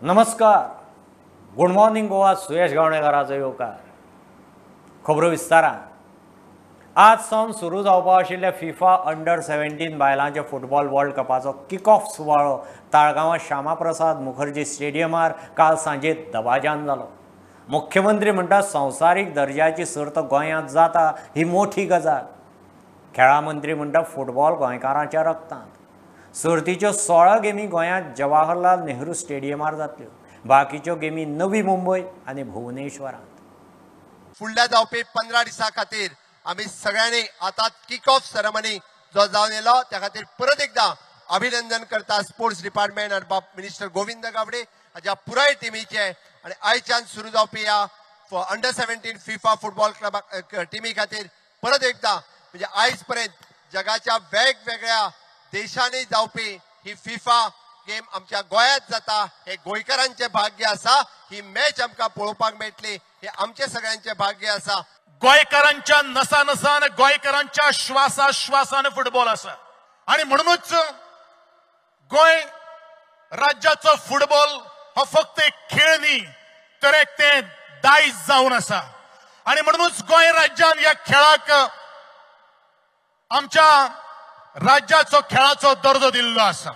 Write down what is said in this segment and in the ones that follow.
नमस्कार, good morning Goa, सुयश गावणेकाराचो येवकार. खबरो विस्तारान. आज सावन सुरू जावपा आशिल्ल्या फिफा अंडर 17 बायलांच्या फुटबॉल वर्ल्ड कपाचो किक ऑफ सुवाळो ताळगांवां श्यामाप्रसाद मुखर्जी स्टेडियमार काल सांजे दबाज्यान जालो. मुख्यमंत्री म्हणटा संवसारीक दर्जाची सर्त गोंयांत जाता ही मोठी गजाल. खेळां मंत्री म्हणटा फुटबॉल गोंयकारांच्या रक्तांत. सर्तीच्यो 16 गेमी गोंयांत जवाहरलाल नेहरू स्टेडियमार जातल्यो, बाकीच्यो गेमी नवी मुंबय आनी भुवनेश्वरांत. फुडल्या जावपी 15 दिसां खातीर आमी सगळ्यांनी आतां किक ऑफ सेरेमनी जो जावन येयलो त्या खातीर परत एकदा अभिनंदन करता स्पोर्ट्स डिपार्टमेंट आनी बाब मिनिस्टर गोविंद गावडे हाज्या पुराय टिमीचे. आनी आयच्यान सुरू जावपी ह्या अंडर 17 फिफा फुटबॉल क्लबा टिमी खातीर परत एकदा म्हणजे आयज पर्यंत जगाच्या वेगवेगळ्या देशांनी जावपी ही फिफा गेम आमच्या गोंयांत जाता हे गोंयकारांचें भाग्य आसा. ही मॅच आमकां पळोवपाक मेळटली हे आमचे सगळ्यांचें भाग्य आसा. गोंयकारांच्या नसानसान, गोंयकारांच्या श्वासा श्वासान फुटबॉल आसा आनी म्हणूनच गोंय राज्याचो फुटबॉल हो फक्त एक खेळ न्ही तर एक तें दायज जावन आसा. आनी म्हणूनच गोंय राज्यान ह्या खेळाक आमच्या राज्याचो खेळाचो दर्जो दिल्लो आसा.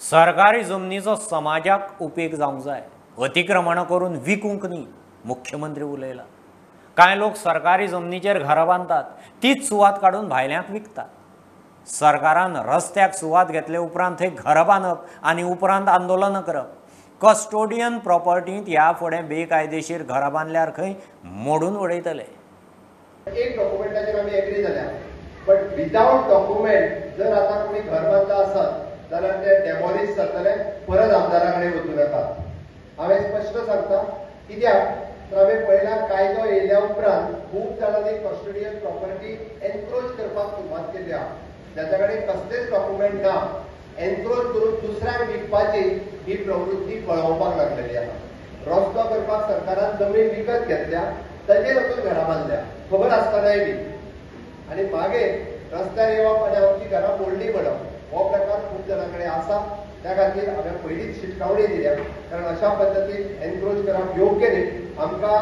सरकारी जमनीचो समाजाक उपेग जावंक जाय, अतिक्रमणां करून विकूंक न्ही, मुख्यमंत्री उलयला. कांय लोक सरकारी जमनीचेर घरां बांदतात, तीच सुवात काडून भायल्यांक विकतात. सरकारान रस्त्याक सुवात घेतले उपरांत थंय घरां बांदप आनी उपरांत आंदोलनां करप. कस्टोडियन प्रॉपर्टींत ह्या फुडें बेकायदेशीर घरां बांदल्यार खंय मोडून उडयतले. एक डॉक्युमेंटाचेर आमी एग्री जाल्या, बट विदावट डॉक्युमेंट जर आतां कोणी घर बांदता आसत जाल्यार ते डेमोलिश जातले, परत आमदारा कडेन वचूं नाका. हांवें स्पश्ट सांगता कित्याक तर हांवें पळयला कायदो येयल्या उपरांत खूब जाणांनी कस्टोडियन प्रॉपर्टी एनक्रोच करपाक सुरवात केल्ली आहा. जाच्या कडेन कसलेच डॉक्युमेंट ना, एनक्रोच करून दुसऱ्यांक विकपाची ही प्रवृत्ती बळोवपाक लागलेली आहा. रस्तो करपाक सरकारान जमीन विकत घेतल्या, ताचेर वचून घरां बांदल्या खबर आसतनाय बी, आनी मागीर रस्त्यार येवप आनी आमची घरां मोडली म्हणप हो प्रकार खूब जाणां कडेन आसा. त्या खातीर हांवें पयलींच शिटकावणी दिल्या, कारण अशा पद्दतीन एनक्रोच करप योग्य न्ही. आमकां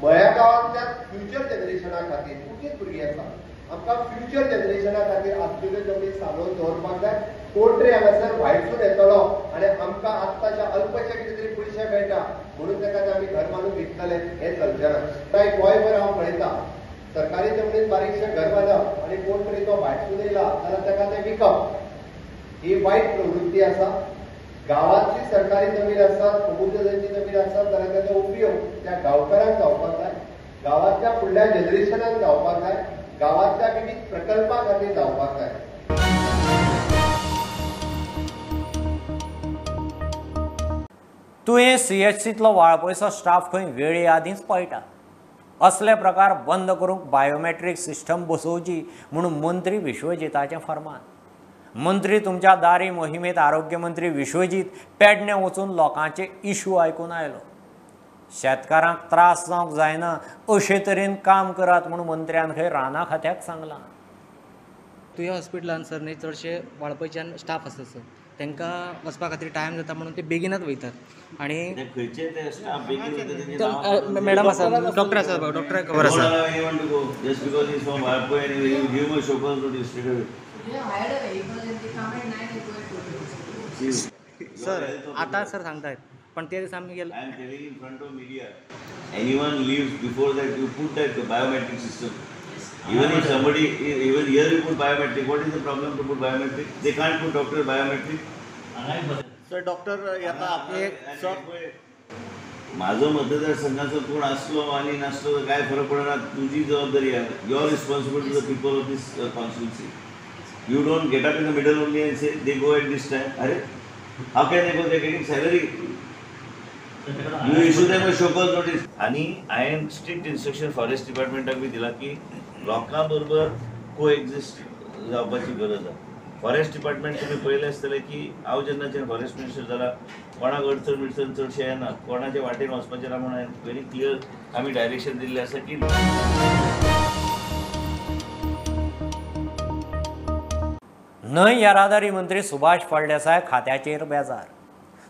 मया गांवांतल्या फ्युचर जनरेशना खातीर, तुमचीच भुरगीं आसा, आमकां फ्युचर जनरेशना खातीर आसलेल्यो जमनी सांबाळून दवरपाक जाय. कोण तरी हांगासर भायरसून येतलो आनी आमकां आत्ताच्या अल्पशे कितें तरी पयशे मेळटा म्हणून ताका ते आमी घर बांदून विकतले हें चलचें ना. काय गोंयभर हांव पळयता सरकारी जमनीत बारीकशें घर बांदप आनी कोण तरी तो भायरसून येयला जाल्यार ताका तें विकप ही वायट प्रवृत्ती आसा. गांवांतली सरकारी जमीन आसा, प्रबुद्धजनची जमीन आसा जाल्यार ताचो उपयोग त्या गांवकारांक जावपाक जाय, गांवांतल्या फुडल्या जनरेशनाक जावपाक जाय, गांवांतल्या विविध प्रकल्पा खातीर जावपाक जाय. तुवें सीएचसींतलो वाळपयचो स्टाफ खंय वेळे आदींच पळटा. असले प्रकार बंद करूंक बायोमॅट्रीक सिस्टम बसोवची म्हणून मंत्री विश्वजीताचें फर्मान. मंत्री तुमच्या दारी मोहिमेंत आरोग्यमंत्री विश्वजीत पेडणे वचून लोकांचे इशू आयकून आयलो. शेतकारांक त्रास जावंक जायना अशे तरेन काम करात म्हूण मंत्र्यान खंय रानां खात्याक सांगलां. तुया हॉस्पिटलान सर न्ही चडशे वाळपयच्यान स्टाफ आसता सर, तांकां वचपा खातीर टायम जाता म्हणून ते बेगीनच वयतात. आनी मॅडम आसा, डॉक्टर आसा, डॉक्टराक खबर आसा. सर आता सर सांगतायत पण ते दिसा आमी गेले. I am telling in front of media, anyone leaves before that you put that biometric system. Even if somebody, even here you put biometric, what is the problem to put biometric? They can't put doctor biometric. Sir doctor येता आपले sir. माझो मतदारसंघाचो कोण आसलो आनी नासलो काय फरक पडना, तुजी जबाबदारी आहे. Your responsibility to the people of this constituency. You don't get up in the middle only and say they go at this time. Arey, how can they go? They are getting salary. You issue them a show cause notice. आणि I am strict instruction forest डिपार्टमेंटाक बी दिला की लोकां बरोबर को exist जावपाची गरज आसा. Forest department तुमी पळयलें आसतलें की हांव जेन्नाच्यान फॉरेस्ट मिनिस्टर जाला कोणाक अडचण बिडचण चडशें येना, कोणाच्या वाटेन वचपाचें ना म्हणून हांवें व्हेरी क्लियर आमी डायरेक्शन दिल्लें आसा की न्हंय येरादारी मंत्री सुभाष फळदेसाय खात्याचेर बेजार.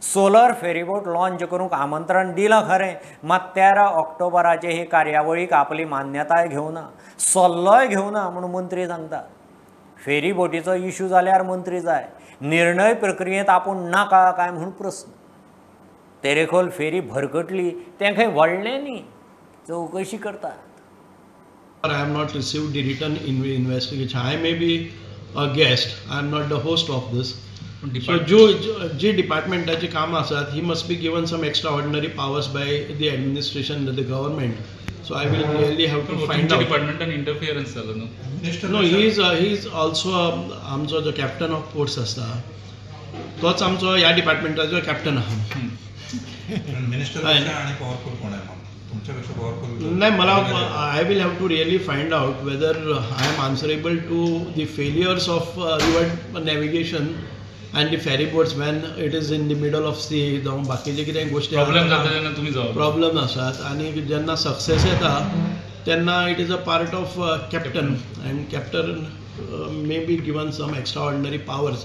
सोलर फेरीबोट लॉन्च करूंक आमंत्रण दिलां खरें, मात 13 ऑक्टोबराचे ही कार्यावळीक आपली मान्यताय घेवना, सल्लोय घेवना म्हूण मंत्री सांगता. फेरीबोटीचो इशू जाल्यार मंत्री जाय, निर्णय प्रक्रियेंत आपूण नाका काय म्हूण प्रस्न. तेरेखोल फेरी भरकटली तें खंय व्हडलें न्ही, चवकशी करतात. I have not received the written investigation. I may be a guest, I am not the host of this. So जे डिपार्टमेंटाची कामां आसात, he must be given some extraordinary powers by the administration, the government. So I will really have to find out. डिपार्टमेंटान interference जालो न्हू? No, he is also आमचो जो captain of ports आसता तोच आमचो ह्या डिपार्टमेंटाचो कॅप्टन आहा. मिनिस्टर आनी पॉवरफुल कोण आहे? तुमच्यापेक्षा पॉवरफुल नाही मला. I will have to really find out whether I am answerable to the failures of river navigation and the ferry boats when it is in the middle of sea. जावं बाकीचे कितें गोश्टी problem जाता तेन्ना तुमी जबाबदार. प्रॉब्लेम आसात आनी जेन्ना सक्सेस येता तेन्ना it is a part of captain and captain may be given some extraordinary powers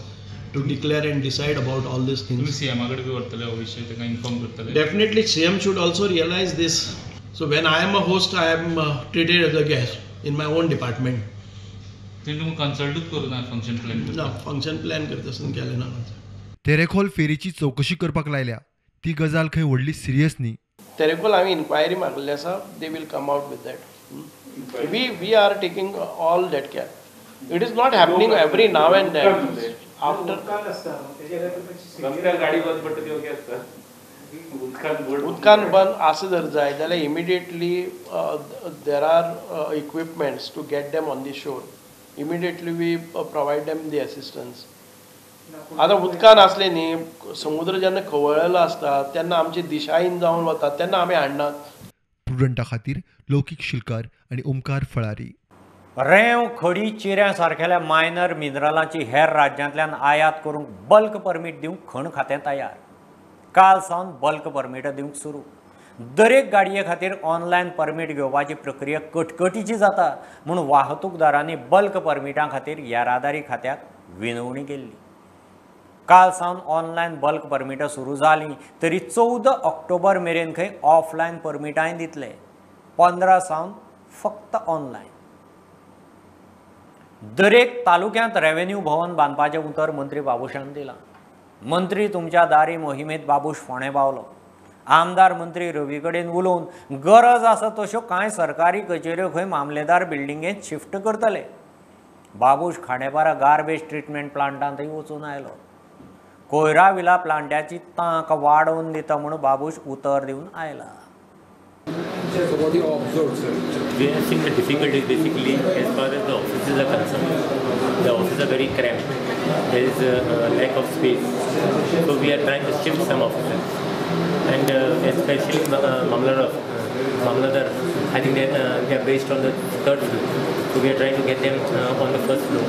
to declare and decide about all these things. तुम्ही सीएम कडेन बी व्हरतले हो विशय, ताका इन्फॉर्म करतले? Definitely CM should also realise this. So when I am a host, I am treated as a guest in my own department. तेणी तुमकां कन्सल्टूच करूं ना फंक्शन प्लॅन? ना, फंक्शन प्लॅन करता आसतना केलें ना. तेरेखोल फेरीची चवकशी करपाक लायल्या ती गजाल खंय व्हडली सिरियस न्ही. तेरेखोल हांवें इन्क्वायरी मागलेली आसा, they will come out with that. We are taking all that care. It is not happening every now and then. After उदकान बंद आसा जर जाय जाल्यार immediately there are equipments to get them on the shore. Immediately we provide them the assistance. आतां उदकान आसलें न्ही, समुद्र जेन्ना खवळलेलो आसता तेन्ना आमची दिशाहीन जावन वता, तेन्ना आमी हाडनात. प्रुडंटा खातीर लौकीक शिलकार आनी ओमकार फळारी. रेंव, खडी, चिऱ्या सारकेल्या मायनर मिनरलांची हेर राज्यांतल्यान आयात करूंक बल्क परमीट दिवंक खण खातें तयार. काल सावन बल्क परमिटां दिवंक सुरू. दरेक गाडये खातीर ऑनलायन परमीट घेवपाची प्रक्रिया कटकटीची जाता म्हूण वाहतूकदारांनी बल्क परमिटां खातीर येरादारी खात्याक विनवणी केल्ली. काल सावन ऑनलायन बल्क परमिटां सुरू जालीं तरी 14 ऑक्टोबर मेरेन खंय ऑफलायन परमिटांय दितले. 15 सावन फक्त ऑनलायन. दरेक तालुक्यांत रेव्हेन्यू भवन बांदपाचें उतर मंत्री बाबूशान दिलां. मंत्री तुमच्या दारी मोहिमेंत बाबूश फोंडें पावलो. आमदार मंत्री रवी कडेन उलोवन गरज आसा तश्यो कांय सरकारी कचेऱ्यो खंय मामलेदार बिल्डिंगेंत शिफ्ट करतले. बाबूश खांडेपारा गार्बेज ट्रिटमेंट प्लांटांतय वचून आयलो. कोयरा विला प्लांटाची तांक वाडोवन दिता म्हूण बाबूश उतर दिवन आयला. So what you observed, sir? We have seen the difficulties basically as far as the offices are concerned. The offices are very cramped. There is a lack of space. So we are trying to shift some offices. And especially Mamladar, I think they are based on the third floor. So we are trying to get them on the first floor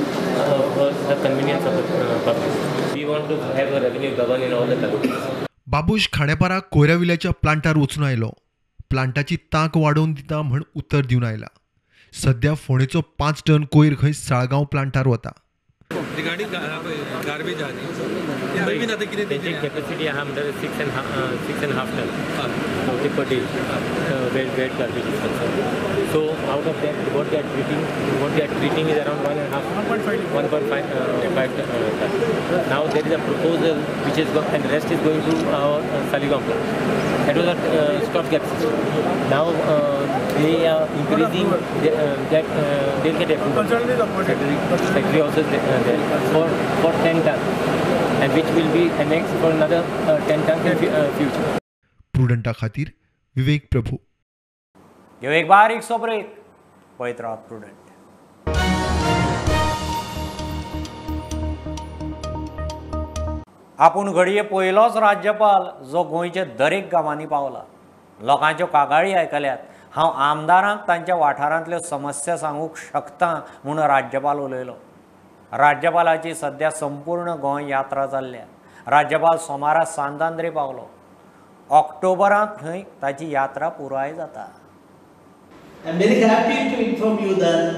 for the convenience of the public. We want to have a revenue govern in all the talukas. Babush Khandepar कोयरा विल्याच्या प्लांटार वचून आयलो. प्लांटाची तांक वाडोवन दिता म्हण उतर दिवन आयला. सध्या फोंडेचो 5 टन कोयर खंय साळगांव प्लांटार वता. तेंची कॅपॅसिटी आहा म्हणटा 6.5 ton per day wet garbage is concerned. So out of that, what they are treating is around 1.5 ton. Now there is a proposal which is and rest is going to our Saligao plant. That was a stopgap system. Now they are increasing that they'll get approval. Secretary also is there for 10 tons, and which will be annexed for another 10 tons in future. प्रुडंटा खातीर विवेक प्रभू. एक बारीकसो break, पळयत रावात prudent. आपूण घडये पयलोच राज्यपाल जो गोंयच्या दरेक गांवांनी पावला. लोकांच्यो कागाळी आयकल्यात. हांव आमदारांक तांच्या वाठारांतल्यो समस्या सांगूंक शकता म्हूण राज्यपाल उलयलो. राज्यपालाची सध्या संपूर्ण गोंय यात्रा चल्ल्या. राज्यपाल सोमारा सांतांद्रे पावलो. ऑक्टोबरांत थंय ताची यात्रा पुराय जाता. I am very happy to inform you that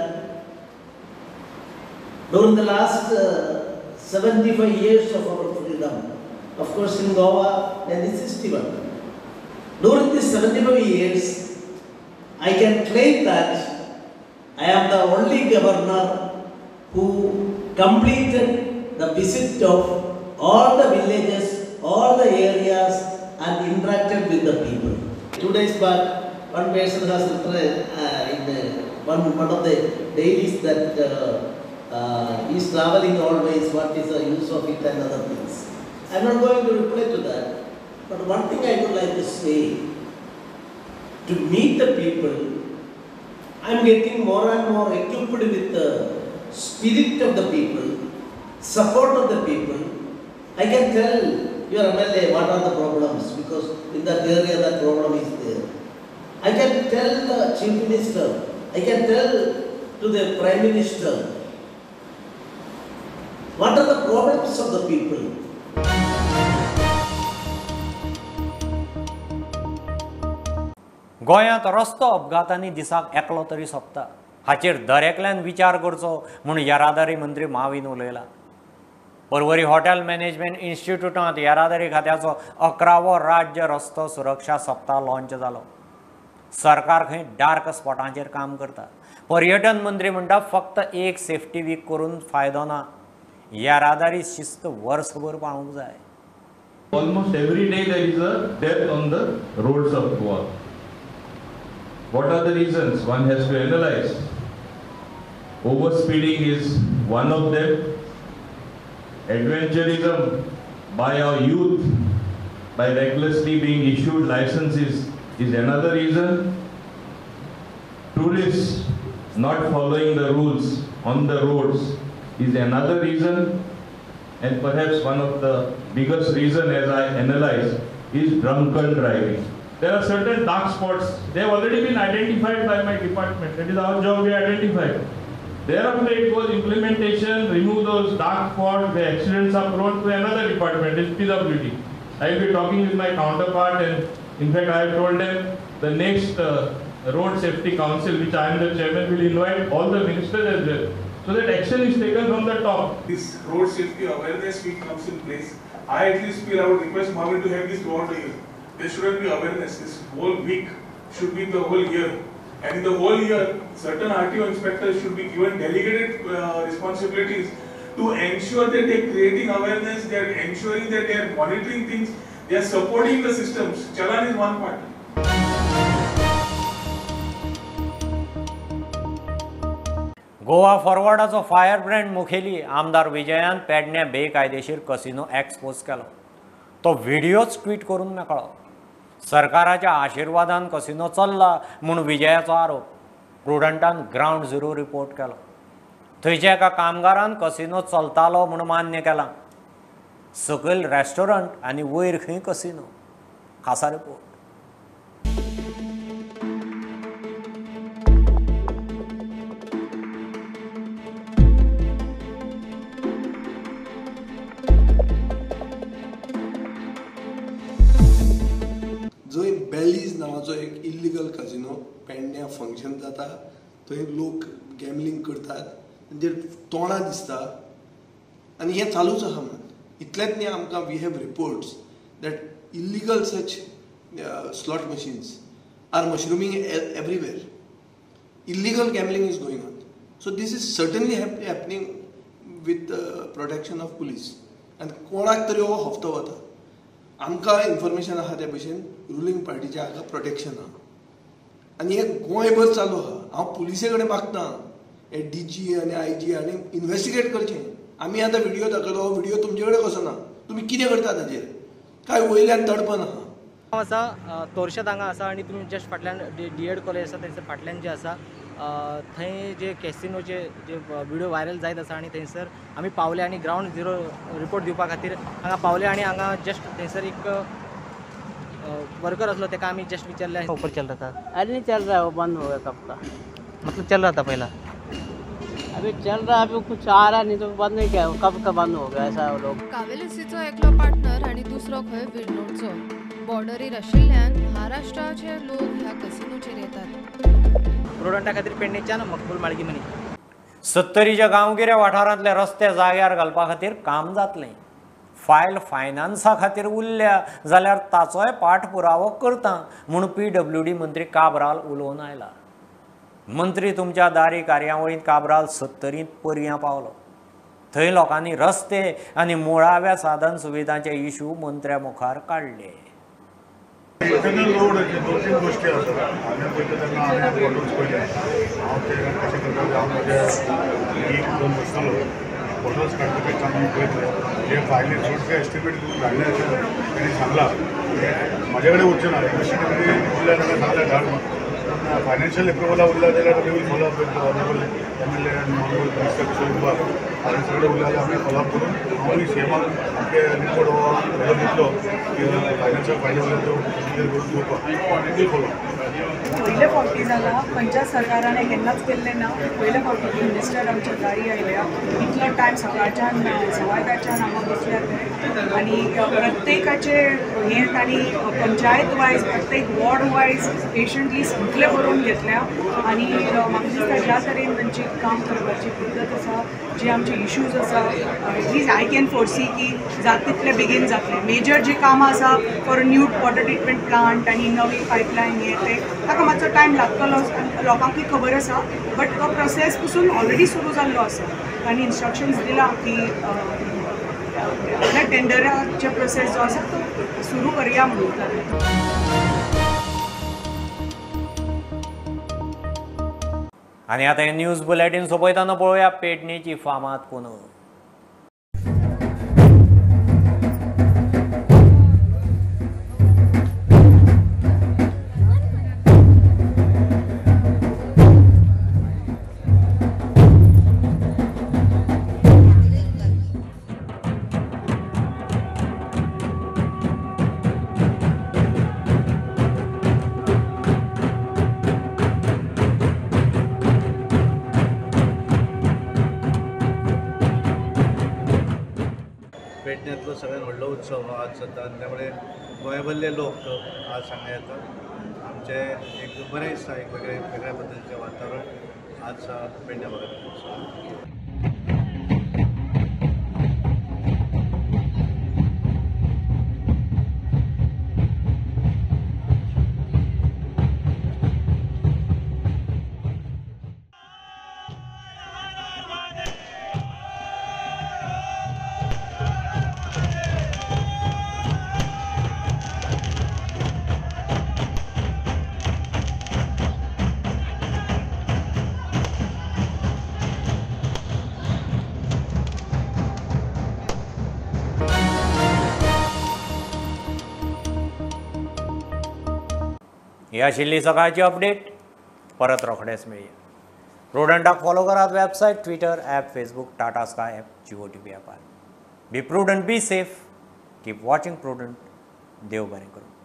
during the last 75 years of our freedom. Of course, in Goa, 1961. During these 75 years, I can claim that I am the only governor who completed the visit of all the villages, all the areas, and interacted with the people. 2 days back, one person has written in one of the dailies that he is traveling always, what is the use of it and other things. I am not going to reply to that, but one thing I would like to say, to meet the people, I am getting more and more equipped with the spirit of the people, support of the people. I can tell your MLA what are the problems, because in that area that problem is there. I can tell the Chief Minister, I can tell to the Prime Minister what are the problems of the people. गोंयांत रस्तो अपघातांनी दिसाक एकलो तरी सोंपता, हाचेर दरेकल्यान विचार करचो म्हूण येरादारी मंत्री माविन उलयला. पर्वरी हॉटेल मॅनेजमेंट इन्स्टिट्यूटांत येरादारी खात्याचो 11वो राज्य रस्तो सुरक्षा सप्ताह लॉन्च जालो. सरकार खंय डार्क स्पॉटांचेर काम करता. पर्यटन मंत्री म्हणटा फक्त एक सेफ्टी वीक करून फायदो ना, येरादारी शिस्त वर्सभर पाळूंक जाय. Almost every day there is a death on the roads of Goa. What are the reasons? One has to analyze. Overspeeding is one of them. Adventurism by our youth, by recklessly being issued licenses, is another reason. Tourists not following the rules on the roads is another reason. And perhaps one of the biggest reason, as I analyze, is drunken driving. There are certain dark spots. They have already been identified by my department. That is our job, we identified. Thereafter it goes implementation, remove those dark spots, the accidents are prone to another department, it's PWD. I will be talking with my counterpart, and in fact I have told them the next Road Safety Council, which I am the chairman, will invite all the ministers as well, so that action is taken from the top. This road safety awareness week comes in place. I at least feel I would request Marvin to have this throughout the year. There shouldn't be awareness. This whole week should be the whole year. And in the whole year, certain RTO inspectors should be given delegated responsibilities to ensure that they are creating awareness, they are ensuring that they are monitoring things, they are supporting the systems. Challan is one part. Goa फॉरवर्डाचो fire brand मुखेली आमदार विजयान पेडण्या बेकायदेशीर casino expose केलो. तो व्हिडियोच tweet करून मेकळो. सरकाराच्या आशिर्वादान कसिनो चल्ला म्हूण विजयाचो आरोप. प्रुडंटान ग्रावंड झिरो रिपोर्ट केलो. थंयच्या एका कामगारान कसिनो चलतालो म्हूण मान्य केलां. सकयल रेस्टॉरंट आनी वयर खंय कसिनो. खासा रिपोर्ट. जंय बेलीज नांवाचो एक इल्लिगल काजिनो पेडण्या फंक्शन जाता, थंय लोक गॅमलिंग करतात, तेंचेर तोंडां दिसता आनी हें चालूच आसा म्हणून. इतलेंच न्ही, आमकां we have reports that illegal such slot machines are mushrooming everywhere. Illegal gambling is going on. So this is certainly happening with protection of police. आनी कोणाक तरी हो हप्तो वता. आमकां इन्फॉर्मेशन आसा त्या भशेन रुलींग पार्टीचें हाका प्रोटेक्शन आहा आनी हें गोंयभर चालू आहा. हांव पुलिसे कडेन मागता हे डी जी आनी आय जी आनी इन्वेस्टिगेट करचें. आमी आतां व्हिडियो दाखयलो, हो व्हिडियो तुमचे कडेन कसो ना, तुमी कितें करता ताजेर? काय वयल्यान दडपण आहा? हांव आसा तोरशेत हांगा आसा आनी तुमी जस्ट फाटल्यान डी एड कॉलेज आसा थंयसर फाटल्यान जे आसा थंय जे कॅसिनोचे जे व्हिडियो व्हायरल जायत आसा आनी थंयसर आमी पावले आनी ग्रावंड झिरो रिपोर्ट दिवपा खातीर हांगा पावले आनी हांगा जस्ट थंयसर एक वर्कर आसलो ताका आमी जस्ट विचारलें ऊपर चल रहा था. अरे नहीं चल रहा है, वो बंद हो गया कब का. मतलब चल रहा था पहला, अभी चल रहा है, अभी कुछ आ रहा नहीं तो बंद नहीं किया, कब का बंद हो गया ऐसा लोग. कावेलसीचो एकलो पार्टनर आनी दुसरो खंय विर्नोडचो. बॉर्डरीर आशिल्ल्यान महाराष्ट्राचे लोक ह्या कसिनोचेर येतात. प्रुडंटा खातीर पेडणेच्यान मकबूल माळगीमनी. सत्तरीच्या गांवगिऱ्या वाठारांतले रस्ते जाग्यार घालपा खातीर काम जातलें. फायल फायनान्सा खातीर उरल्या जाल्यार ताचोय पाठपुरावो करता म्हूण PWD मंत्री काब्राल उलोवन आयला. मंत्री तुमच्या दारी कार्यावळींत काब्राल सत्तरींत पर्यां पावलो. थंय लोकांनी रस्ते आनी मुळाव्या साधन सुविधांचे इशू मंत्र्या मुखार काडले. इंटरनल रोडाचे दोन तीन गोष्टी आसात. हांवें पळयता तेन्ना हांवें फोटोज पळयले, हांव ते कशें करता, हांव म्हज्या एक दोन बसतलो फोटोज काडटकच आमी पळयतले. जे फायली चडशे एस्टिमेट करून धाडले आशिल्ले तेणी सांगलां म्हाजे कडेन उरचें ना, एस्टिमेट उरल्या जाल्यार सांगलें धाड म्हूण. फायनान्शियल एप्रुवला उरला जाल्यार we will follow up with honourable MLA and honourable minister Kishore Kumar. आनी सगळे उरल्या जाल्यार आमी फॉलोअप करून हांवूय सीएमाक आमचे रिपोर्ट हो खबर दितलो की फायनान्शियल फायली उरल्या त्यो क्लियर करून दिवपाक will follow. पयले फावटी जाला, खंयच्या सरकारान हें केन्नाच केल्लें ना. पयले फावटी मिनिस्टर आमच्या दारी आयल्या. इतलो टायम सकाळच्यान 10:15च्यान हांगा बसल्या ते आनी प्रत्येकाचे हें तांणी पंचायत वायज प्रत्येक वॉर्ड वायज पेशंटली सगळें बरोवन घेतल्या. आनी म्हाका दिसता ज्या तरेन तांची काम करपाची पद्दत आसा, जे आमचे इश्यूज आसा, at least I can foresee की जाता तितले बेगीन जातले. मेजर जी कामां आसा for new water treatment plant आनी नवी पायपलायन हें तें ताका मातसो टायम लागतलो, लोकांकूय खबर आसा. बट तो प्रोसेस पसून ऑलरेडी सुरू जाल्लो आसा. आनी इन्स्ट्रक्शन्स दिलां की आपल्या टेंडराचे प्रोसेस जो आसा तो सुरू करया म्हणून. आनी आतां हें न्यूज बुलेटीन सोंपयतना पळोवया पेडणेची फामाद पुनव. पेडण्यातलो सगळ्यात व्हडलो उत्सव हो आज जाता आनी त्यामुळे गोंयभरले लोक आज हांगा येतात. आमचे एक बरें दिसता, एक वेगळे वेगळ्या पद्दतीचें वातावरण आज पेडण्या भागांत. ही आशिल्ली सकाळची अपडेट. परत रोखडेच मेळया. प्रुडंटाक फॉलो करात website, Twitter app, Facebook, Tata Sky app, Jio TV ॲपार. Be prudent, be safe, keep watching Prudent. देव बरें करूं.